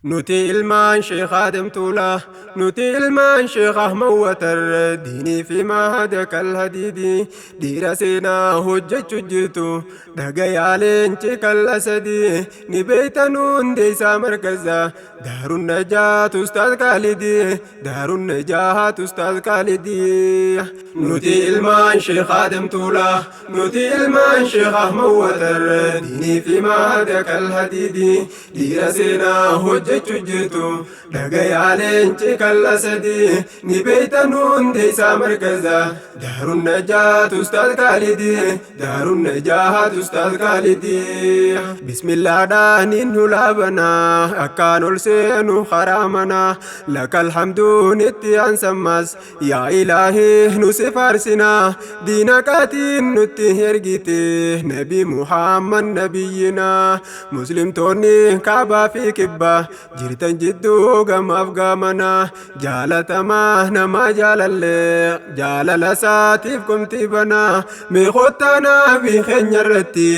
Nuti ilmaan Sheekh Aadam Tuulaa, nuti ilmaan Sheekh Ahmad Watar, diinii fi maada kalhadiidii, dhiira seenaa hojjechuu jirtu, dhagayaa leenci kal'asadii, ni beeytanuu hundeessaa markaza, Daarun Najaat Ustaaz Kaalidii, Daarun Najaat Ustaaz Kaalidii. Nuti ilmaan Sheekh Aadam Tuulaa, nuti ilmaan Sheekh Ahmad Watar, diinii fi maada kalhadiidii, dhiira seenaa hojjechuu jirtu, dhagayaa leenci kal'asadii, ni beeytanuu hundeessaa markaza, Daarun Najaat Ustaaz Kaalidii, Daarun Najaat Ustaaz Kaalidii. Bismillaadhaan hulaabanaa, akkaan ol seenu karaa manaa, lakal hamduun itti aansammas, yaa ilaahii nu si faarsinaa, diina qaatiin nutti ergite, Nabi Muhammad nabiyyinaa, muslimtoonni kaabaa fi kibbaa, jirtan jidduu gamaaf gamanaa, jaalatamaa nama jaalallee, jaalala isaatiif qomti banaa, mee kottaa nabii keenya irratti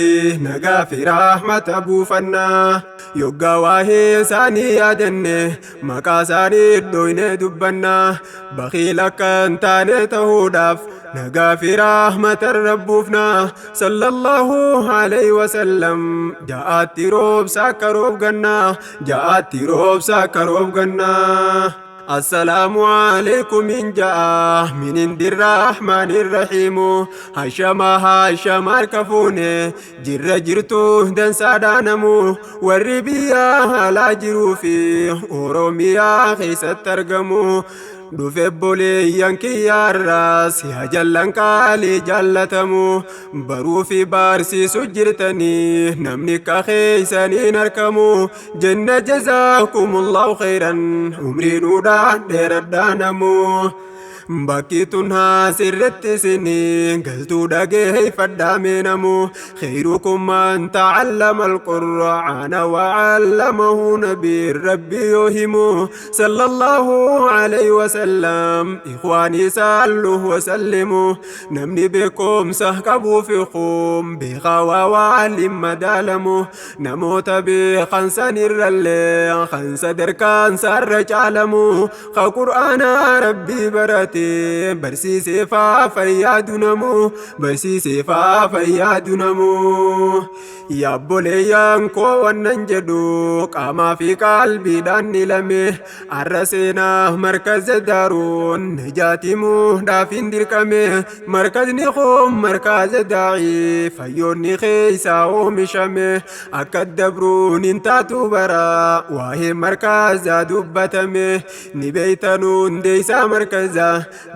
nagaa fi rahmata buufannaa, yoggaa waa'ee isaanii yaadanne, maqaa isaanii dhoyne dubbannaa, bakiil akka hin taane ta'uudhaaf nagaa fi rahmata rabbuufnaa, sallallahu alayhi wasallam, ja'aatti roobsa akka roobgannaa, ja'aatti roobsa akka roobgannaa. Assalaamu alaykum in ja'a min indi rahmaani rahiimu, hashama hashama harka fuune, jirra jirtu dansaadhaanamu, warri biyya alaa jiruu fi Oromiyaa keessatti argamu. Dhufe boleeyyan kiyyaarraas yaa jallan qaalii jaallatamu, baruu fi barsiisu jirtanii namni akka keeysaniin argamu, jenna jazaakumullahu khayran, umrii nuudhaan dheeradhaa namu. Bakki tun haa sirritti isinii galtuu dhageeffadhaa meenamu, khayrukum man ta'allama alqur'aana wa 'allamahu, nabii rabbi yoo himu sallallahu alayhi wasallam, ikhwaanii sallu wa sallimu, namni beekumsa qabuu fi qum beekaa waa waliin madaalamu, namoota beekan sanirrallee kan sadarkaan sarra caalamu, ka qur'aana rabbii barate barsiisee faa fayyaadu namu, barsiisee faa fayyaadu namu. Yaabboleeyyaan koo wannan jedhu qaamaa fi qalbiidhaan ni lame, arra seenaa markaza Daaruun Najaatimuudhaaf hin dirqame, markazni kun markaza daa'ii fayyoonni keessaa oomishame, akka dabruun hin taatu bara waa'ee markazaa dubbatame, ni beeytanuu hundeessaa markaza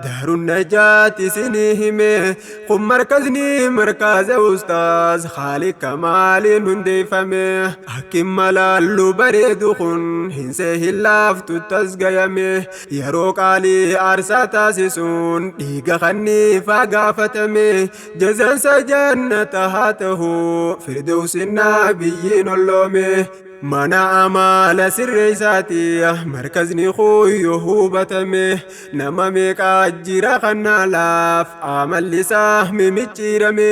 Daaruun Najaat isinii hime, kun markazni markaza Ustaaz Khaaliq Kamaaliin hundeeffame, akkin malaallu bareedu kun hin seehin laaftu tasgayame, yeroo qaalii aarsaa taasisuun dhiiga kanniifaa gaafatame, jazaansa jannata haa ta'u firdawsinaa biyyiin olloome. Mana amala sirreessaati markazni kuyyoo hubatame, nama meeqaa jira kanaalaaf amalli isaa mimicciirame,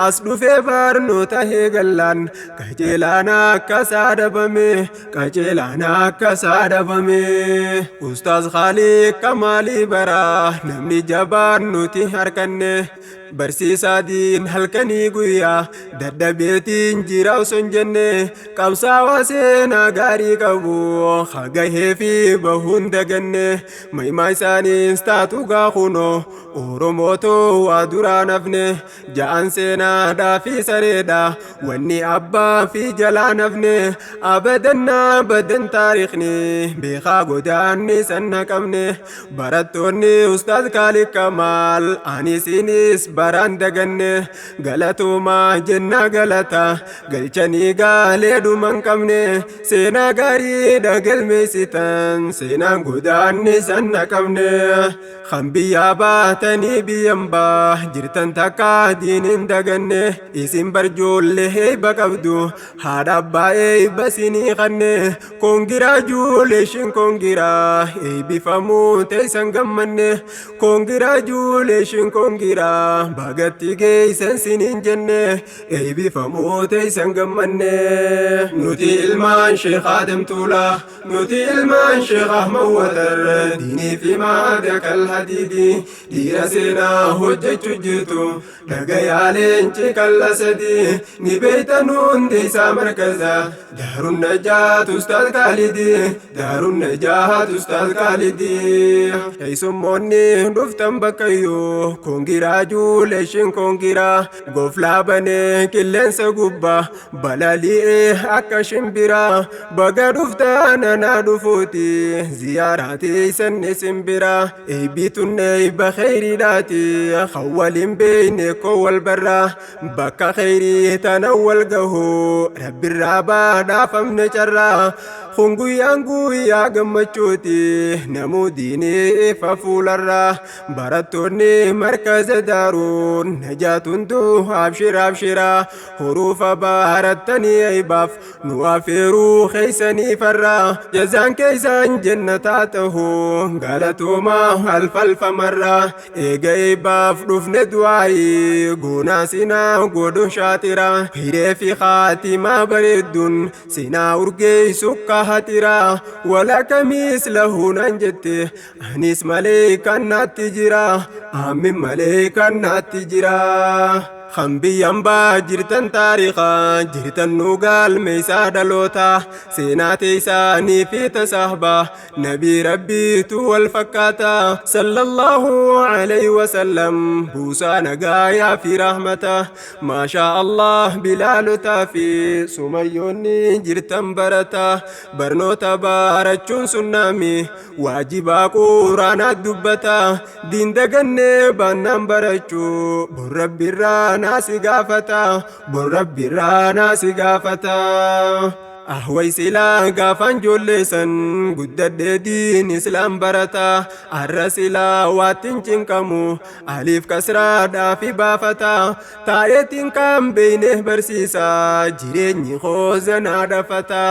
as dhufee barnoota eegallaan qajeelaan akka saadabame, qajeelaan akka saadabame. Ustaaz Khaaliq Kamaalii bara namni jabaan nuti harkanne, barsiisaa diin halkanii guyyaa dadhabeetiin jira osoo hin jenne, qabsaawaa seenaa gaarii qabu hagahee fi bahuun daganne, maimaa isaaniis taatu gaakunoo Oromootu waa duraan hafne, ja'an seenaadhaa fi sareedha wanni abbaa fi jalaan hafne, abadannaa badan taarikhni beekaa godaanni san haqamne, barattoonni Ustaaz Khaaliq Kamaal ani isinis baraan daganne, galatoomaa jennaa galata galchanii gaalee dhuman qabne, seenaa gaarii dhagalmeessitan seenaan godaanni san haqamne. Kan biyyaa baatanii biyyan baa jirtan takka diinin daganne, isin barjoollee eebba qabdu, haadha abbaa eebba isinii kanne, congratulation congra eebbifamuu teessan gammanne, congratulation congra bagatti geessan siniin jenne, eebbifamuu teessan gammanne. Nuti Ilmaan Sheekh Aadam Tuulaa, nuti ilmaan Sheekh Ahmad Watar, diinii fi maada kalhadiidi, dhiira seenaa hojjechuu jirtu. Dhagayaa leenci kalla sadii, ni beeytan hundi isaa markaza Daarun Najaat Ustaaz Kaalidii, Daarun Najaat Ustaaz Kaalidii. Keessummoonni dhuftan bakkayyuu, congratulation, congra. Goflaa banee qilleensa gubbaa balali'ee akka shimbiraa, baga dhuftan anaa dhufuuti, ziyaaraati sanni simbira. Eebbitunne eebba kheyriidhaati, kan waliin beeyne koo wal barraa, bakka kheyrii tana wal gahu rabbirraa baadhaafamne carraa. Kun guyyaan guyyaa gammachuuti, namuu diinii ifa fuularraa. Barattoonni markaza Daaruun Najaatuntu abshira, abshira, hurufa barattanii eebbaaf nu afeeruu keeysanii farraa, jazaan keeysan jannataa ta'u, galatooma alfalfamarraa. Eega eebbaaf dhufne, du'aayii goonaa sinaa godhu shaatira, hiree fi haatimaa bareedduun sinaa urgeessu kahatira. Walakamiis lahuunan jette, anis malee kan naatti jira, amin malee kan naatti jira. Kan biyyan baa jirtan, taarikaa jirtan nu galmeessaa, dhaloota seenaa teessaanii fi tasaahbaa nabii rabbiitu wal fakkaata, sallallahu alayhi wasallam, buusaa nagaayaa fi rahmata. Maashaa Allah, bilaalotaa fi sumayyoonni jirtan barata, barnoota barachuun sunnaami, waajibaa quraanaa dubbata. Diin dagannee baannaan barachuu, bor rabbirraa naasi gaafata, bor rabbirraa naasi gaafata. Ahway silaa gaafaan ijoolleessan guddadhee diin islaam barata, arra silaa waattiin cinqamu, aliif kasraadhaa fi baafata, taa'eetiin kan beeyne barsiisa, jireenyi koozanaa dhafata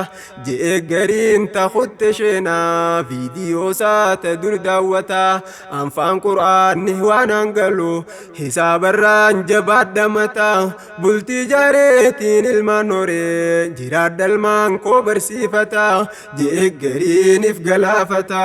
je'e. Gariin takutte sheenaa viidiyoo saata dur daawwata, anfaan quraanni waan hangalu hisaabarraan jabaadhamata, bultii jaareetiin ilmaan horee jiraadhalmaan koo barsiifata je'e, gariinif galaafata.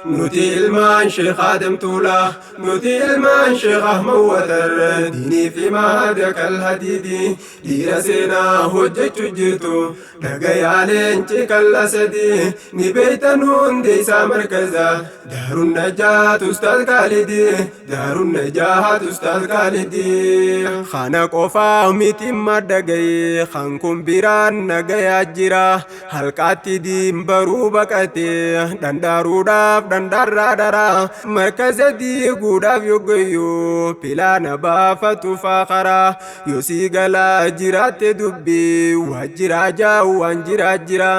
Nuti ilmaan Sheekh Aadam Tuulaa, nuti ilmaan Sheekh Ahmad Watar, diinii fi maada kalhadiidi, dhiira seenaa hojjechuu jirtu. Dhagayaa leenci kalla sadii, ni beeytan hundi isaa markaza Daarun Najaat Ustaaz Kaalidii, Daarun Najaat Ustaaz Kaalidii. Kana qofaa miti, madda ga'ee kan kun biraan nagayaa jira, halqaatti diin baruu baqatee dhandaaruudhaaf dhandhaarraa dharaa, markaza diiguudhaaf yoggayyuu pilaana baafatu faaqaraa. Yoosii galaa jiraatte dubbii waajjiraa jaawwan jiraa jira,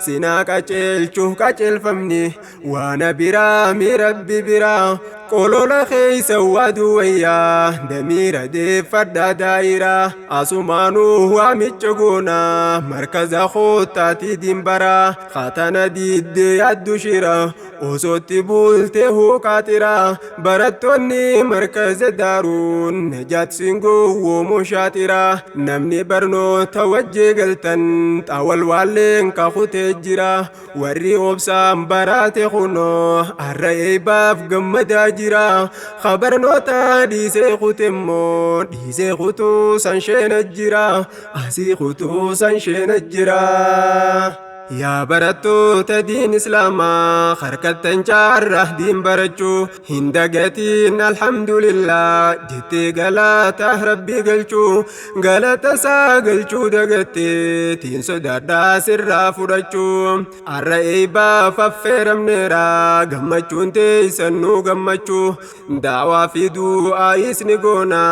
sinaa qaceelchu qaceelfamni waana biraa mi rabbi biraa. Qolola keeysa waaduu wayyaa, damiira deeffadhaa daa'iraa. Asumaanuu waamicha goonaa, markaza koottaatii dimbaraa, katana diiddee yaaddu shira osootti bultee huuqaaxira. Barattoonni markaza Daaruun Najaat singoo shaaxira, namni barnoota wajjee galtan xaawal waalleen kakutee jira. Warri obsaan barate kunoo har'a eebbaaf gammadaa jira, kabarnoota dhiisee kutemmoo dhiisee kutuu san sheena jira, asii kutuu san sheena jira. Yaa barattoota diin islaamaa, harkattan caarra diin barachuu hin dagatiin, alhamdulillah jettee galata rabbii galchuu. Galata isaa galchuu dagattee tiin sodaadhaa sirraa fudhachuu. Har'a eebbaaf affeeramneera, gammachuun teessannuu gammachuu, daawaa fi du'aayis ni goona,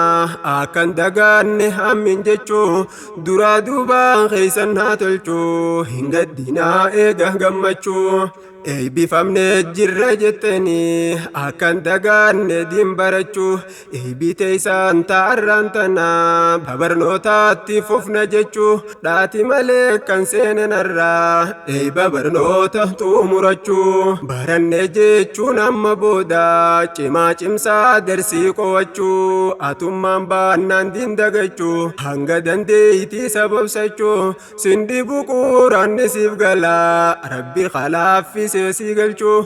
akkan dagaanne ammin jechuu. Duraa duubaan keessan haa tolchuu, hin gaddinaa eega gammachuu. Eebbifamne jirra jettanii akkan dagaanne diin barachuu. Eebbite isaan ta'arraan tana babarnootaatti fufna jechuu. Dhaati malee kan seenanarraa eebba barnoota xumurachuu. Baranne jechuun amma booda cimaa cimsaa darsii qo'achuu. Atummaan baannaan diin dagachuu hanga dandeeytii sababsachuu. Sindhibu quraanni siif galaa rabbi kalaaffisee si galchuu.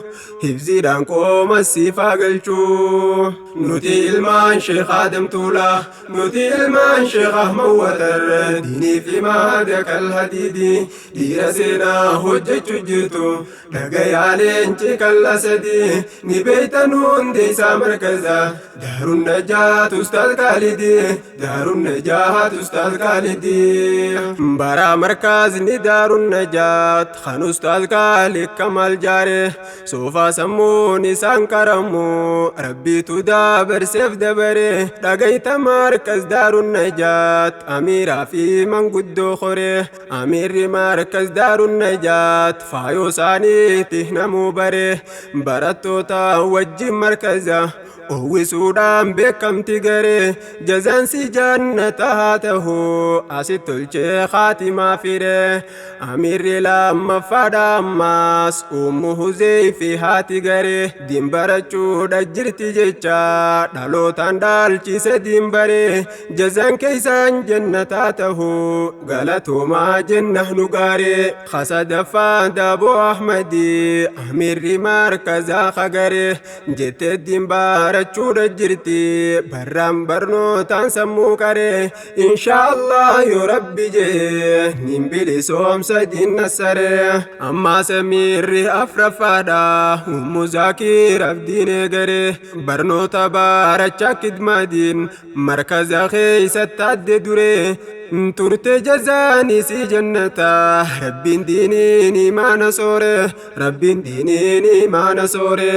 Hibziidhaan qooma siif haa galchuu. Nuti ilmaan Sheekh Aadam Tuulaa, nuti ilmaan Sheekh Ahmad Watar, diinii fi maada kalhadiidii dhiira seenaa hojjechuu jirtu. Dhagayaa leenci kalla sadii ni beeytan hundi isaa markaza Daarun Najaat Ustaaz Kaalidii, Daarun Najaat Ustaaz Kaalidii. Bara markazni Daarun Najaat kan Ustaaz Kaalid Kamal jaare, soofaa sammuun isaan qaramu rabbiitu dabarseef dabare. Dhagayta markaz Daarun Najaat amiiraa fi manguddoo koree. Amiirri markaz Daarun Najaat faayoo isaaniitti namuu bare. Barattoota wajjin markaza uwwisuudhaan beekamti garee. Jazaansi jannata haa ta'u asitti tolchee kaatimaa fire. Amiirri lammaffaadha ammaas Ummu Huzee fi haati garee. Diin barachuudha jirti jecha dhalootaan dhaalchise diin baree. Jazaan keessaan jannataa ta'u galatoomaa jenna nu gaaree. Kasadaffaa Daaboo Ahmadii amiirri markazaa kagaree. Jettee diin barachuudha jirti barraan barnootaan sammuu qaree. Inshaallah yoo rabbi jee nin bilisoomsa diinna saree. Ammaa samiirri afraffaadha Ummu Zaakiir Abdiin eegaree. Barnoota barachaa kidmaadiin markaza keessatti adde duree. Turte jazaanis jannata rabbiin diiniin imaana soore, rabbiin diiniin imaana soore.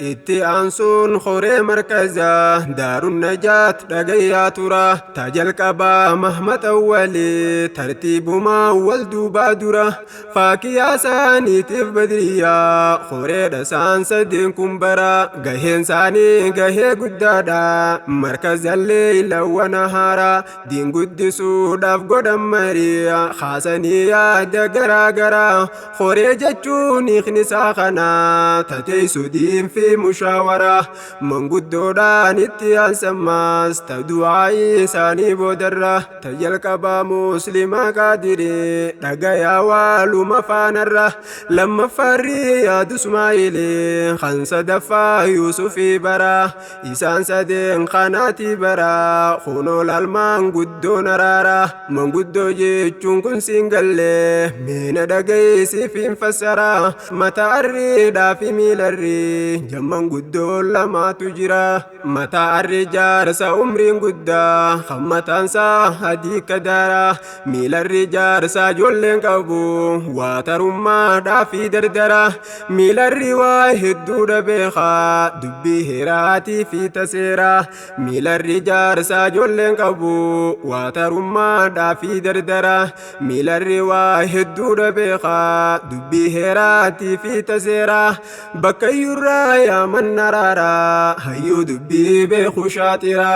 Itti aansuun horee markazaa Daarun Najaat dhagayyaa tura. Ta jalqabaa Mahmad Awwalee tartiibumaa wal duubaa dura. Faakiyaa isaaniitiif badriyaa horeedha isaan sadeen kun bara. Gaheen isaanii gahee guddaadha markazallee lawwana haaraa. Diin guddisuudhaaf godhan marii kaasanii yaada garaa garaa. Horee jechuun hiikni isaa kana tateessu diin fi mushaawaraa. Manguddoodhaan itti aansammaas ta du'aayii isaanii boodarra. Ta jalqabaa Muslimaa Qaadirii dhagayaa waaluma faanarra. Lammaffaarri yaadu Ismaa'ilii kan sadaffaa Yuusufii bara. Isaan sadeen kanaati bara kunoo laalmaan guddoon araara. Manguddoo jechuun kun siin gallee meena dhagayeesiif hin fassara. Mata arriidhaa fi miilarri jamman guddoo lamaatu jira. Mata arri jaarsa umriin guddaa kan mataansaa adii kadaara. Miilarri jaarsa ijoolleen qabu waa tarummaadhaa fi dardara. Miilarri waa hedduudha beekaa dubbii heeraatii fi taseera. Miilarri jaarsa ijoolleen qabu waa tarummaadhaa fi dardara. Miilarri waa hedduudha beekaa dubbii heeraatii fi taseera. Bakka iyyurraa yaaman araara hayyuu dubbii beeku shaaxira.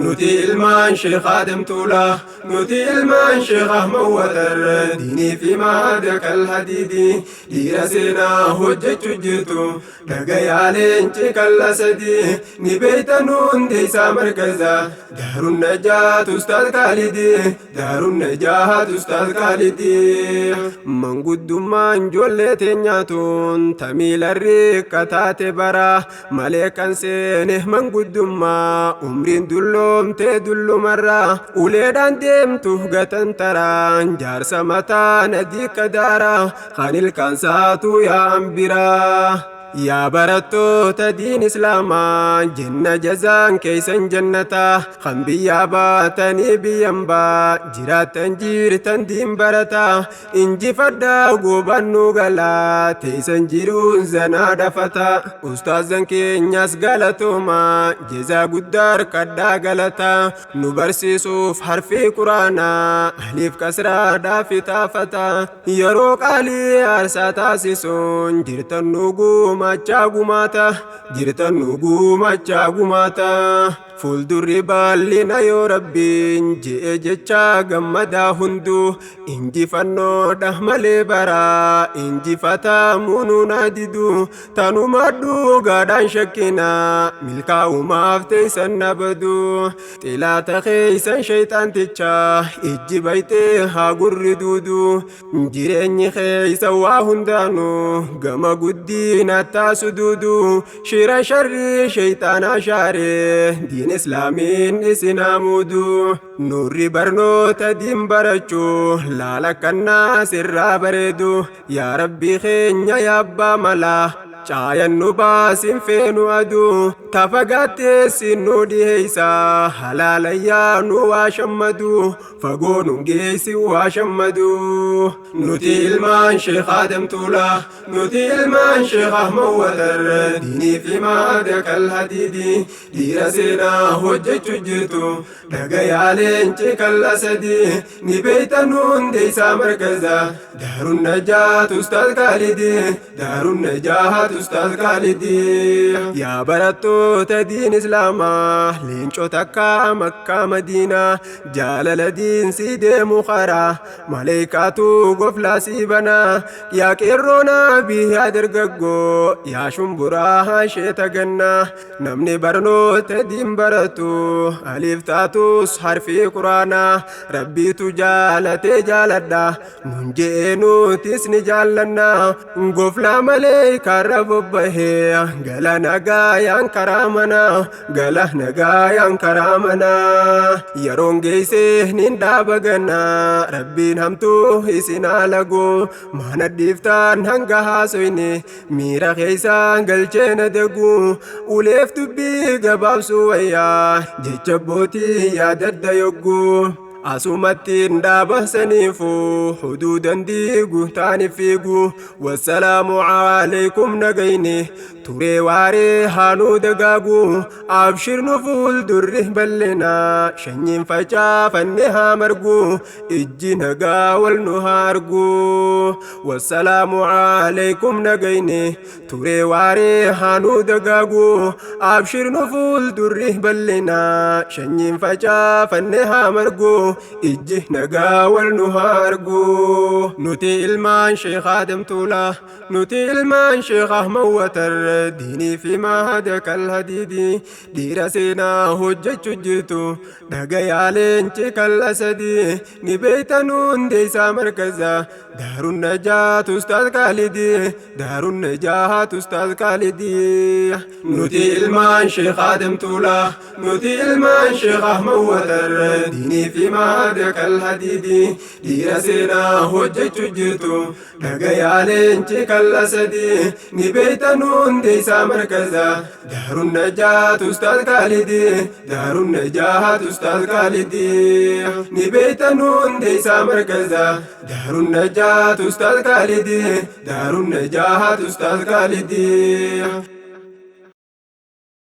Nuti ilmaan Sheekh Aadam Tuulaa, nuti ilmaan Sheekh Ahmad Watar, diinii fi maada kalhadiidii dhiira seenaa hojjechuu jirtu. Dhagayaa leenci kalla sadii ni beeytan hundi isaa markaza Daarun Najaat Ustaaz Kaalidii, Daarun Najaat Ustaaz Kaalidii. Manguddummaan ijoollee teenyaatuun tamiilarri kataate bara malee kan seene manguddummaa umriin dulloomtee dullumarra uleedhaan deemtu gatantaraan jaarsa mataa nadii kadaara kan ilkaan saatu yaa'an biraa. Yaa barattoota diin islaamaa, jenna jazaan keeysan jannata. Kan biyyaa baatanii biyyan baa jiraattan jirtan diin barata, injifadhaa goobannuu galaa teeysan jiruun zanaa dhafata. Ustaazan keenyas galatooma, jazaa guddaa harkadhaa galata. Nu barsiisuuf harfii quraanaa aliif kasraadhaa fitaafata, yeroo qaalii aarsaa taasisuun jirtan nu gumaachaa gumaata, jirtan nu gumaachaa gumaata. Fuuldurri bal'ina yoo rabbiin je'e jecha gammadaa hunduu, injifannoodha malee baraa injifatamuu nuun didu. Tanuma dhugaadhaan shakkina, milkaa'umaaf teessan nabadu. Xilaata keeysan shayxaanticha ijji bayxee haa gurri duudu. Jireenyi keeysa waa hundaanuu gama guddina taasu duudu. Shira sharrii shayxaanaa shaaree diin islaamiin isin hamuudu. Nurri barnoota diin barachuu laala kannaa sirraa bareedu. Yaa rabbii keenya, yaa abbaa malaa, caayan nu baasin feenu aduu. Tafagaatteessin nu dhiheeysa halaalayyaa nu waa shammadu, fagoo nu geessi waa shammadu. Nuti ilmaan Sheekh Aadam Tuulaa, nuti ilmaan Sheekh Ahmad Watar, diinii fi maada kalhadiidi. Dhiira seenaa hojjechuu jirtu, dhagayaa leenci kal'asadii. Ni beeytan hundeeysaa markaza Daarun Najaat Ustaaz Kaalidii, Daarun Najaat Ustaaz Kaalidii. Yaa barattoota diin islaamaa, leencota akka Makkaa Madiinaa, jaalala diinsii deemu karaa maleeykaatu goflaa sii banaa. Yaa qeerroonaa biyyaa dargaggoo, yaa shumburaa sheeta gannaa, namni barnoota diin baratu aliif taatus harfii quraanaa rabbiitu jaalatee jaaladha nun je'ee nutis ni jaallanna. Goflaa malee karra bobbahee gala nagaayaan karaa manaa, gala nagaayaan karaa manaa. Yeroon geessee nin dhaaba gannaa, rabbiin hamtuu isin halagu. Mana dhiiftaan hanga haasoyne miira keessaan galcheena dagu. Uleef dubbii gabaabsuu wayyaa jecha abbootii yaadadda yogguu. Asumattiin dhaabasaniifu huduudan diigu taani fiigu. Wassalaamu alaykum, nagayni turee waaree haanuu dagaagu. Abshir, nu fuuldurri bal'inaa, shanyiin facaafanne haa margu, ijji nagaa wal nu haa argu. Wassalaamu alaykum, nagayni turee waaree haanuu dagaagu. Abshir, nu fuuldurri bal'inaa, shanyiin facaafanne haa margu, ijji nagaa wal nu haa argu. Nuti ilmaan Sheekh Aadam Tuulaa, nuti ilmaan Sheekh Ahmad Watar, diinii fi maada kalhadiidi. Dhiira seenaa hojjechuu jirtu, dhagayaa leenci kal'asadii. Ni beeytan hundeessaa markaza Daarun Najaat Ustaaz Kaalidii, Daarun Najaat Ustaaz Kaalidii. Nuti ilmaan Sheekh Aadam Tuulaa, nuti ilmaan Sheekh Ahmad Watar, diinii fi maada kalhadiidi. Dhiira seenaa hojjechuu jirtu, dhagayaa leenci kal'asadii. Ni beeytan hundeessaa markaza Daarun Najaat Ustaaz Kaalidii, Daarun Najaat Ustaaz Kaalidii. Ni beeytan hundeessaa markaza Daarun Najaat Ustaaz Kaalidii, Daarun Najaat Ustaaz Kaalidii.